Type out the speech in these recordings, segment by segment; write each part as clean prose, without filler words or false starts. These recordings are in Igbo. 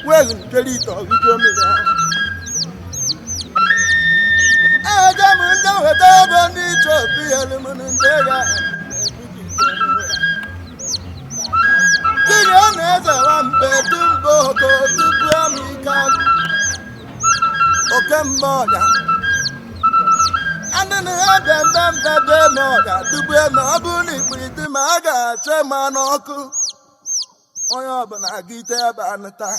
Wee nkere ite ọgụgụ mmiri ahụ. Eje m ndị weta ego ndị ịchọ opi elu m ndị ga tinye na eze nwambe tumbo oko tupu amika oke mgbe ọga andị na ya bịa mbe mbe be ma ọga tupu eme ọ bụrụ na ikpiriti ma a ga-acha ma n'ọkụ onye ọbụla aga ite ebe anụta.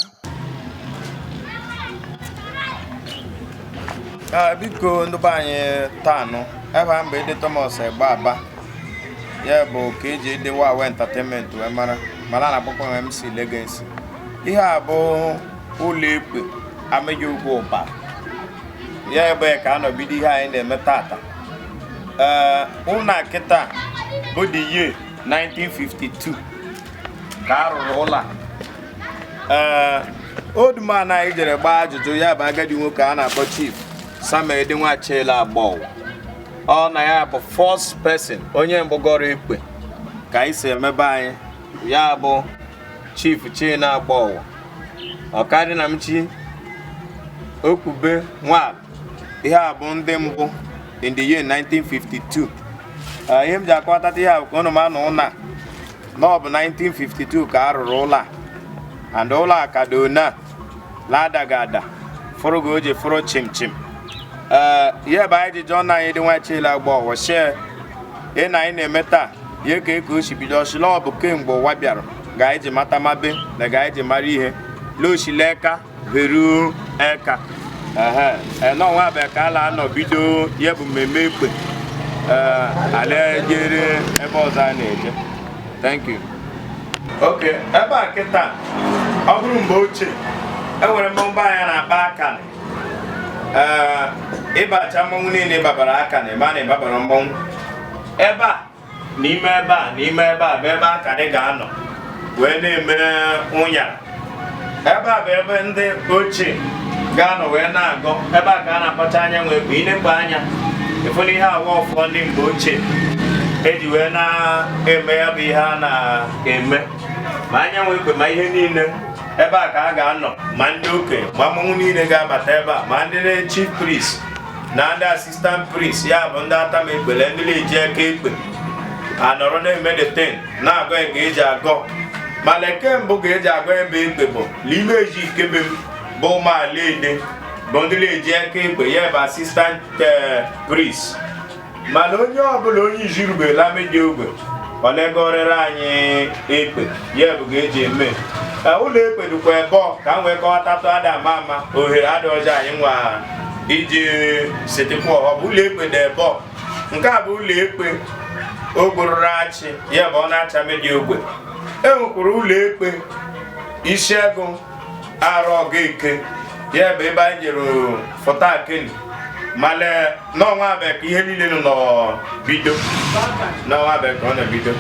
Biko, ndị be anyị, taa nụ ebe a mgbe Ede Thomas Egbe Aba, ya bụ ka eji Ede Wawa Entertainment wee mara, mana a na-akpọkwa MC Legacy. Ihe a bụ ụlọ ekpe Ameji Ugwu Ụba, ya ebe ka a nọ bido ihe anyị na-eme tata. Ee, ụlọ kịta bụ the year 1952 ka a rụrụ ụlọ a. Ee, old man anyị jere gbaa ajụjụ, ya bụ agadi nwoke a na-akpọ Chief Samuel Edinwachila Agbọwụ, ọ na ya bụ first person, onye mbụ gọrọ ekpe ka anyị si emebe anyị. Ya bụ Chief China Agbọwụ ọkarị na mchi okwube nwa, ihe a bụ ndị mbụ in the year 1952. Ihe m ji akọwatata ihe a bụ ka unu ma na ụlọ na ọ bụ 1952 ka a rụrụ ụlọ a, and ụlọ a ka dị na ladaghị ada, fụrụ ga o ji fụrụ chim chim. Ee, ihe bụ anyị ji jụọ na anyị dị nwa Chila Agba shee ị na anyị na-eme taa, ihe ka eke o si bido ọchịla. Ọ bụ kemgbe ụwa bịara ga anyị ji mata mabe na ga anyị ji mara ihe loshileka veru eka ehe n'ọnwa abịa ka ala anọ bido ihe bụ mmemme ekpe. Ee, ala ejere ebe ọzọ a na-eje. Thank you. Ok, ebe a kịta, ọ bụrụ mgbe ochie, enwere mmọnwụ anyị na-akpa akani. Ee, ịbacha mmọnwụ niile babara akani, ma na ịbabara mmọnwụ ebe a, n'ime ebe a, n'ime ebe a bụ ebe akani ga-anọ wee na-eme ụnyara. Ebe a bụ ebe ndị ochie ga-anọ wee na-agọ. Ebe a ka a na-akpacha anya nwee bụ inekpe anya ịfụna ihe awa ọfọ ndị mgbe ochie eji wee na-eme ya bụ ihe a na-eme, ma anyanwụ ekpe ma ihe niile. Ebe a ka a ga-anọ, ma ndị okenye ma mmọnwụ niile ga-abata ebe a, ma ndị chief priest na ndị assistant priest, ya bụ ndị atam ekpele, ndị na-eji aka ekpe anọrọ na-eme the thing, na-agọ ka eji agọ. Mana eke mbụ ka eji agọ ebe ekpe bụ n'ime eji ikebe m bụ ụmụala ede bụ ndị na-eji aka ekpe, ya bụ assistant priest. Mana onye ọbụla onye izirubela meji ogbe olegorịrị anyị ekpe, ya bụ ka eji eme. Ụlọ ekpe dịkwa ebe ọ ka m wee kọwatatụ ada ama ama ohere adị ọjọọ anyị nwa iji setekwa. Ọ bụ ụlọ ekpe dị ebe ọ. Nke a bụ ụlọ ekpe ogbororo achị, ya bụ ọ na-acha meji ogbe. E nwekwara ụlọ ekpe isi ego arụ ọga eke, ya bụ ebe anyị jere fọta akeni mana n'ọnwa abịa ka ihe niile nọ bido, n'ọnwa abịa ka ọ na-ebido.